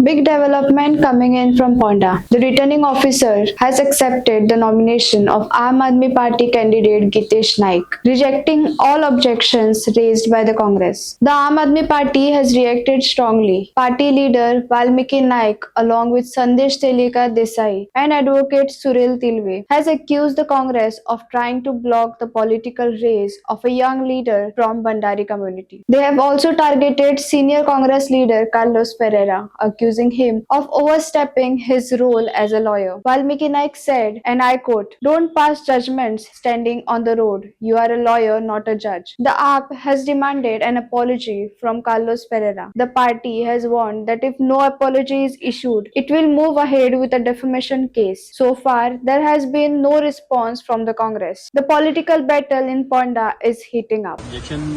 Big development coming in from Ponda. The returning officer has accepted the nomination of Aam Aadmi Party candidate Gitesh Naik, rejecting all objections raised by the Congress. The Aam Aadmi Party has reacted strongly. Party leader Valmiki Naik, along with Sandesh Telika Desai and advocate Surel Tilve, has accused the Congress of trying to block the political race of a young leader from Bhandari community. They have also targeted senior Congress leader Carlos Ferreira, accusing him of overstepping his role as a lawyer. Valmiki Naik said, and I quote, "Don't pass judgments standing on the road. You are a lawyer, not a judge." The AAP has demanded an apology from Carlos Ferreira. The party has warned that if no apology is issued, it will move ahead with a defamation case. So far, there has been no response from the Congress. The political battle in Ponda is heating up. Objection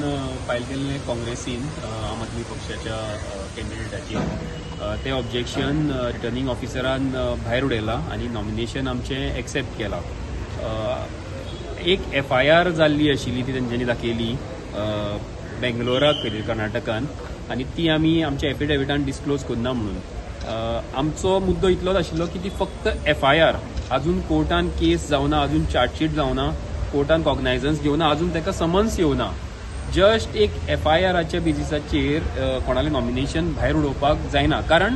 file केल्लें काँग्रेसीन आम आदमी पक्षाच्या कॅन्डिडेटाचेर. तें objection returning ऑफिसरान भायर उडयलां आनी nomination आमचें accept केलां. एक एफआयआर जाल्ली आशिल्ली, ती तेंच्यांनी दाखयली बेंगलोराक खंय कर्नाटकान आनी ती आमी आमच्या एफिडेविटान डिस्क्लोज करना म्हणून. आमचो मुद्दो इतलोच आशिल्लो की ती फक्त एफआयआर, अजून कोर्टान केस जावना, अजून चार्जशीट जावना, कोर्टान कॉग्नायझन्स घेवना, अजून ताका समन्स येवना. जस्ट एक एफआयआराच्या बेजिसाचेर कोणालें नॉमिनेशन भायर उडोवपाक जायना, कारण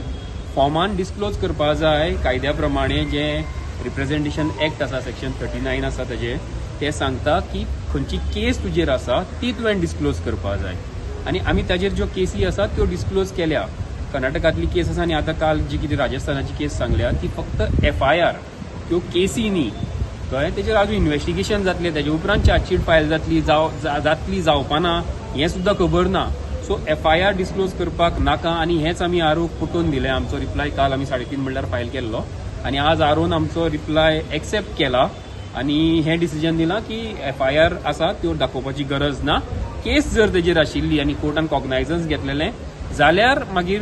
फॉर्मान डिस्क्लोज करपा जाय. कायद्या प्रमाणे जें रिप्रेझेंटेशन एक्ट आसा, सेक्शन 39 आसा ताजें, तें सांगता की खंयची केस तुजेर आसा ती तुवें डिस्क्लोज करपा जाय आनी आमी ताजेर ज्यो केसी आसा त्यो डिस्क्लोज केल्या. कर्नाटकांतली केस आसा आनी आतां काल जी कितें राजस्थानाची केस सांगल्या ती फक्त एफआयआर, त्यो केसी न्ही, कळ्ळें? तेजेर अजून इन्वेस्टिगेशन जातलें, तेजे उपरांत चार्जशीट फायल जातली, जातली, जावपाना हें सुद्दां खबर ना. सो एफआयआर डिस्क्लोज करपाक नाका आनी हेच आमी आरोप पटोवन दिले. आमचो रिप्लाय काल आमी 3:30 म्हणल्यार फायल केल्लो आनी आज आरोन आमचो रिप्लाय एक्सेप्ट केला आनी हें डिसिजन दिलां की एफआयआर आसा त्यो दाखोवपाची गरज ना. केस जर तेजेर आशिल्ली आनी कोर्टान कॉग्नायझन्स घेतलेलें जाल्यार मागीर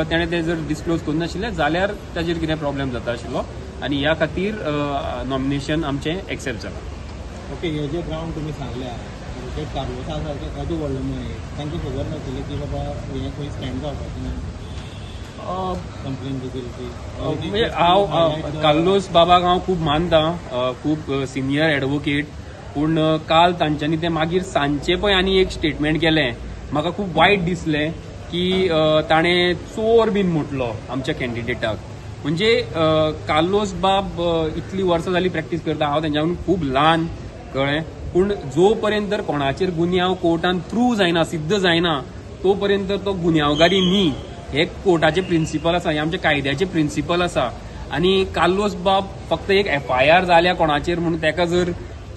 तेणें तें जर डिस्क्लोज करूं नाशिल्लें जाल्यार ताजेर कितें प्रॉब्लेम जाता आशिल्लो आनी ह्या खातीर नॉमिनेशन आमचें एक्सेप्ट जालां. ओके, हे जे ग्रावंड तुमी सांगल्या, एडवोकेट कार्लोसा सारके येदो व्हडलो मनीस, तांकां खबर नाशिल्लें की बाबा हें खंय स्टँड जावपाचें ना, कंप्लेन जी केली ती? म्हणजे हांव कार्लोस बाबाक हांव खूब मानता, खूब सिनियर एडवोकेट, पूण काल तांच्यांनी तें मागीर सांजचें पळय आनी एक स्टेटमेंट केलें, म्हाका खूब वायट दिसलें की ताणें चोर बीन म्हटलो आमच्या कॅन्डिडेटाक. म्हणजे कार्लोस बाब इतली वर्सां जाली प्रॅक्टीस करता, हांव तेंच्याकून खूब ल्हान, कळ्ळें? पूण जो पर्यंत तर कोणाचेर गुन्यांव कोर्टान प्रूव जायना, सिद्ध जायना, तो पर्यंत तो गुन्यांवकारी न्ही, हे कोर्टाचे प्रिन्सिपल आसा, हे आमच्या कायद्याचे प्रिन्सिपल आसा. आनी कार्लोस बाब फक्त एक एफआयआर जाल्या कोणाचेर म्हणून ताका जर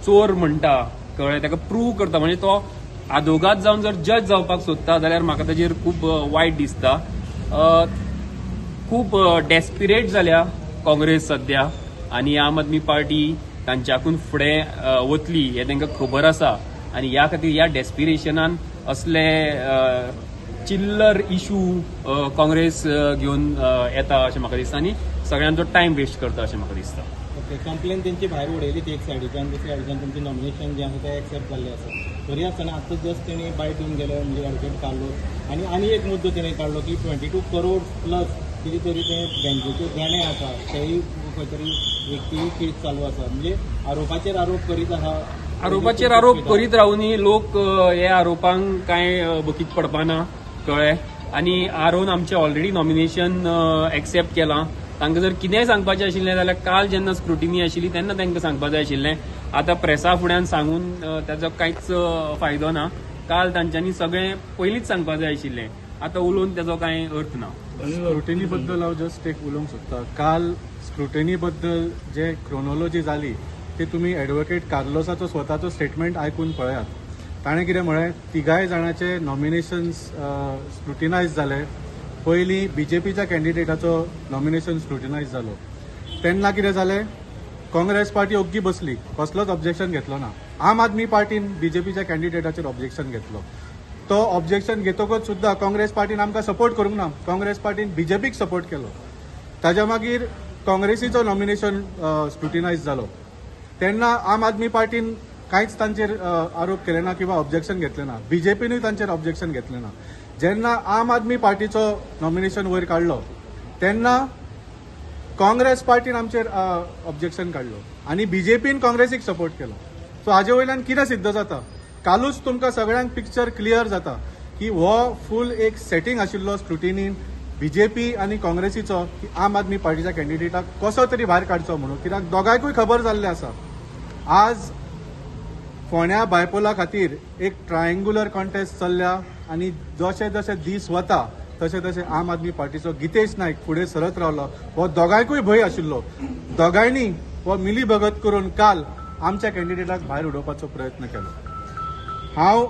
चोर म्हणटा, कळ्ळें, ताका प्रूव करता, म्हणजे तो आदोगाद जावन जर जज जावपाक सोदता जाल्यार म्हाका ताजेर खूब वायट दिसता. खूब डेस्पिरेट जाल्या काँग्रेस सद्या आनी आम आदमी पार्टी तांच्याकून फुडें वतली हें तांकां खबर आसा आनी ह्या खातीर ह्या डेस्पिरेशनान असले चिल्लर इशू काँग्रेस घेवन येता अशें म्हाका दिसता आनी सगळ्यांचो टायम वेस्ट करता अशें म्हाका दिसता. ओके, कंप्लेन तेंची भायर उडयली ती एक सायडीच्यान, दुसऱ्या सायडीच्यान तुमचें नॉमिनेशन जें आसा तें एक्सेप्ट जाल्लें आसा. तरी आसतना आतां जस्ट तेणी बायट दिवन गेले, म्हणजे एडवोकेट कार्लोस, आनी आनी एक मुद्दो तेणी काडलो की 22 करोड प्लस कितें तरी ते बँकेचे देणें आसा, तेय खंय तरी व्यक्ती केस चालू आसा. म्हणजे आरोपाचेर आरोप करीत आहा. आरोपाचेर आरोप करीत रावुनी लोक. हे आरोपांक कांय भकीक पडपाना, कळ्ळें? आनी आरोन आमचें ऑलरेडी नॉमिनेशन एक्सेप्ट केलां. तांकां जर कितेंय सांगपाचें आशिल्लें जाल्यार काल जेन्ना स्क्रुटिनी आशिल्ली तेन्ना तांकां सांगपा जाय आशिल्लें. आतां प्रेसा फुड्यान सांगून ताजो कांयच फायदो ना. काल तांच्यांनी सगळें पयलींच सांगपा जाय आशिल्लें. आतां उलोवन ताजो कांय अर्थ ना. स्क्रुटिनी बद्दल हांव जस्ट एक उलोवंक सोदता. काल स्क्रुटिनी बद्दल जे क्रोनोलॉजी जाली ती तुमी एडवोकेट कार्लोसाचो स्वताचो स्टेटमेंट आयकून पळयात. ताणें कितें म्हळें, तिगाय जाणाचे नॉमिनेशन्स स्क्रुटिनायज जाले. पयलीं बीजेपीच्या कॅन्डिडेटाचो नॉमिनेशन स्क्रुटिनायज जालो. तेन्ना कितें जालें, काँग्रेस पार्टी ओग्गी बसली, कसलोच ऑब्जेक्शन घेतलो ना. आम आदमी पार्टीन बीजेपीच्या कॅन्डिडेटाचेर ऑब्जेक्शन घेतलो. तो ऑब्जेक्शन घेतकच सुद्दां काँग्रेस पार्टीन आमकां सपोर्ट करूंक ना, काँग्रेस पार्टीन बीजेपीक सपोर्ट केलो. ताज्या मागीर काँग्रेसीचो नॉमिनेशन स्क्रुटिनायज जालो तेन्ना आम आदमी पार्टीन कांयच तांचेर आरोप केले ना किंवा ऑब्जेक्शन घेतलें ना. बीजेपीनूय तांचेर ऑब्जेक्शन घेतलें ना. जेन्ना आम आदमी पार्टीचो नॉमिनेशन वयर काडलो तेन्ना काँग्रेस पार्टीन आमचेर ऑब्जेक्शन काडलो आनी बीजेपीन काँग्रेसीक सपोर्ट केलो. सो हाजे वयल्यान कितें सिद्ध जाता, कालूच तुमकां सगळ्यांक पिक्चर क्लियर जाता की हो फूल एक सेटींग आशिल्लो स्क्रुटिनीन बीजेपी आनी काँग्रेसीचो की आम आदमी पार्टीच्या कॅन्डिडेटाक कसो तरी भायर काडचो म्हणून, कित्याक दोगांयकूय खबर जाल्लें आसा. आज फोंड्या बायपोला खातीर एक ट्रायंगुलर कॉन्टेस्ट चल्ल्या आनी जशे जशे दीस वता तशे तशे आम आदमी पार्टीचो गितेश नायक फुडें सरत रावलो. हो दोगांयकूय भंय आशिल्लो, दोगांयनी हो मिली भगत करून काल आमच्या कॅन्डिडेटाक भायर उडोवपाचो प्रयत्न केलो. हांव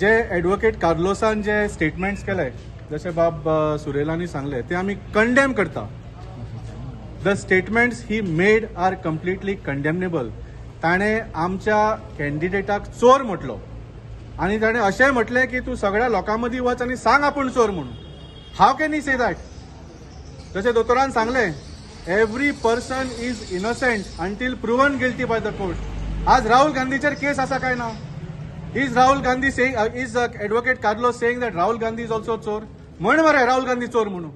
जे एडवोकेट कार्लोसान जे स्टेटमेंट्स केले, जशे बाब सुरेलांनी सांगले, ते आमी कंडेम करता. The statements he made are completely condemnable. ताणें आमच्या कॅन्डिडेटाक चोर म्हटलो आनी ताणें अशें म्हटलें की तूं सगळ्या लोकां मदीं वच आनी सांग आपूण चोर म्हणून. How can he say that? जशें दोतोरान सांगलें, every person is innocent until proven guilty by the court. आज राहुल गांधीचेर केस आसा काय ना? Is Rahul Gandhi saying, is advocate Carlos saying that Rahul Gandhi is also चोर? म्हण मरे राहुल गांधी चोर म्हणून.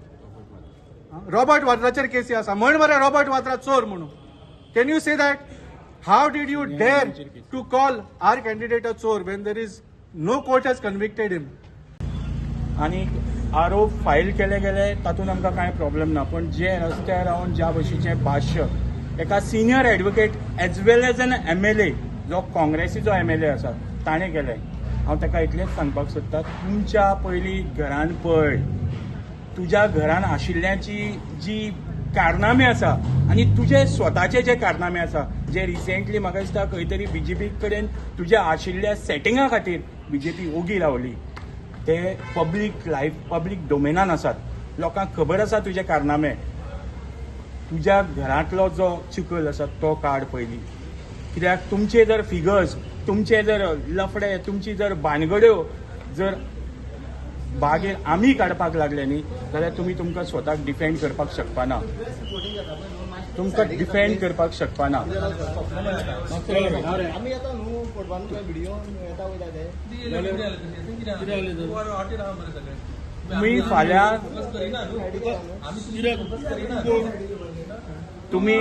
रॉबर्ट वाड्राचेर केसी आसा, म्हण मरे रॉबर्ट वाड्रा चोर म्हणून. Can you say that? How did you dare to call our candidate a चोर when there is no court has convicted him? आनी आरोप फायल केले गेले तातूंत आमकां कांय प्रॉब्लेम ना, पण जे रस्त्यार रावन ज्या भशेचें भाश्य एका senior advocate as well as an MLA जो काँग्रेसीचो MLA आसा ताणें केलें, हांव ताका इतलेंच सांगपाक सोदता, तुमच्या पयलीं घरान पळय, तुज्या घरान आशिल्ल्याची जी कारनामे आसा आनी तुजे स्वताचे जे कारनामे आसा, जे रिसेंटली म्हाका दिसता खंय तरी बीजेपी कडेन तुज्या आशिल्ल्या सेटिंगा खातीर बीजेपी ओगी रावली, ते पब्लीक लायफ पब्लीक डोमेनान आसात, लोकांक खबर आसा तुजे कारनामे. तुज्या घरांतलो जो चिखल आसा तो काड पयलीं, कित्याक तुमचे जर फिगर्स, तुमचे जर लफडे, तुमची जर बानगड्यो जर बागेर आमी काडपाक लागले न्ही जाल्यार तुमी तुमकां स्वताक डिफेंड करपाक शकपाना, तुमकां डिफेंड करपाक शकपाना. तुमी फाल्यां तुमी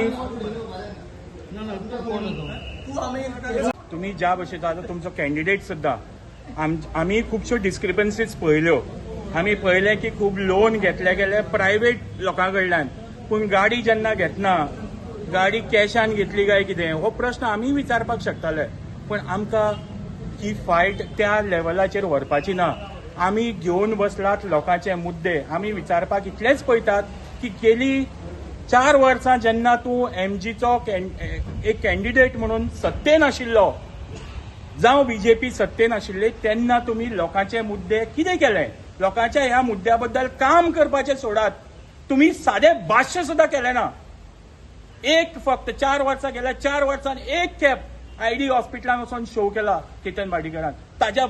तुमी ज्या भशेन आतां तुमचो कॅन्डिडेट सुद्दां आमी खुबश्यो डिस्क्रिपन्सीज पळयल्यो, आमी पळयलें की खूब लोन घेतले गेले प्रायवेट लोकां कडल्यान, पूण गाडी जेन्ना घेतना गाडी कॅशान घेतली काय कितें हो प्रश्न आमी विचारपाक शकताले, पूण आमकां ही फायट त्या लेवलाचेर व्हरपाची ना. आमी घेवन बसलात लोकांचे मुद्दे, आमी विचारपाक इतलेंच पळयतात की गेली 4 वर्सां जेन्ना तूं एमजीचो एक कॅन्डिडेट म्हणून सत्तेन आशिल्लो, जावं बीजेपी सत्तेन आशिल्ले, तेन्ना तुमी लोकांचे मुद्दे कितें केले, लोकांच्या ह्या मुद्द्या बद्दल काम करपाचें सोडात, तुमी सादें भाश्य सुद्दां केलें ना. एक फक्त 4 वर्सां गेल्या, 4 वर्सां एक खेप आयडी हॉस्पिटलान वचून शो केला केतन भाटीकरान, ताज्या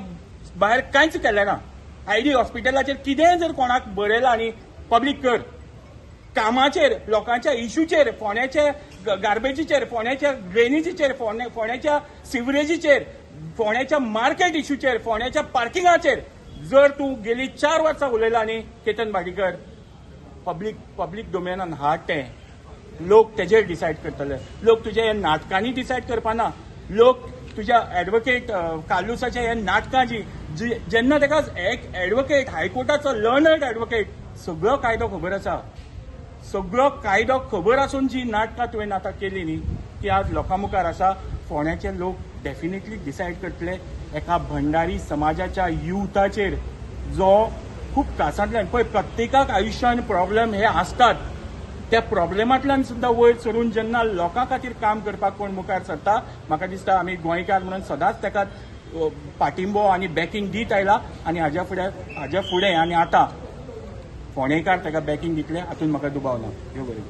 भायर कांयच केलें ना. आयडी हॉस्पिटलाचेर कितेंय जर कोणाक बरयलां न्ही पब्लीक कर, कामाचेर, लोकांच्या इश्यूचेर, फोंड्याच्या गार्बेजीचेर, फोंड्याच्या ड्रेनेजीचेर, फोंड्याच्या सिवरेजीचेर, फोंड्याच्या मार्केट इश्यूचेर, फोंड्याच्या पार्किंगाचेर जर तूं गेली 4 वर्सां उलयला न्ही केतन भाटीकर, पब्लीक डोमेनान हाड तें, लोक तेजेर डिसायड करतले. लोक तुज्या ह्या नाटकांनी डिसायड करपाना, लोक तुज्या एडवोकेट कार्लुसाच्या ह्या नाटकां जी जेन्ना ताका एक एडवोकेट हायकोर्टाचो लर्नड एडवोकेट सगळो कायदो खबर आसा, सगळो कायदो खबर आसून जी नाटकां तुवें आतां केली न्ही ती आज लोकां मुखार आसा. फोंड्याचे लोक डेफिनेटली डिसायड करतले एका भंडारी समाजाच्या युथाचेर जो खूब त्रासांतल्यान पळय प्रत्येकाक आयुश्यान प्रॉब्लेम हे आसतात, त्या प्रॉब्लेमांतल्यान सुद्दां वयर सरून जेन्ना लोकां खातीर काम करपाक कोण मुखार सरता, म्हाका दिसता आमी गोंयकार म्हणून सदांच ताका पाठिंबो आनी बॅकिंग दीत आयला आनी हाज्या फुडें आनी आतां फोंडेकार ताका बॅकिंग दितले हातूंत म्हाका दुबाव ना. ह्यो बरें.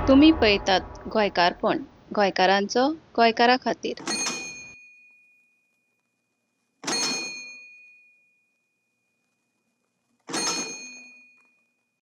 तुमी पळयतात गोंयकारपण, गोंयकारांचो गोंयकारा खातीर.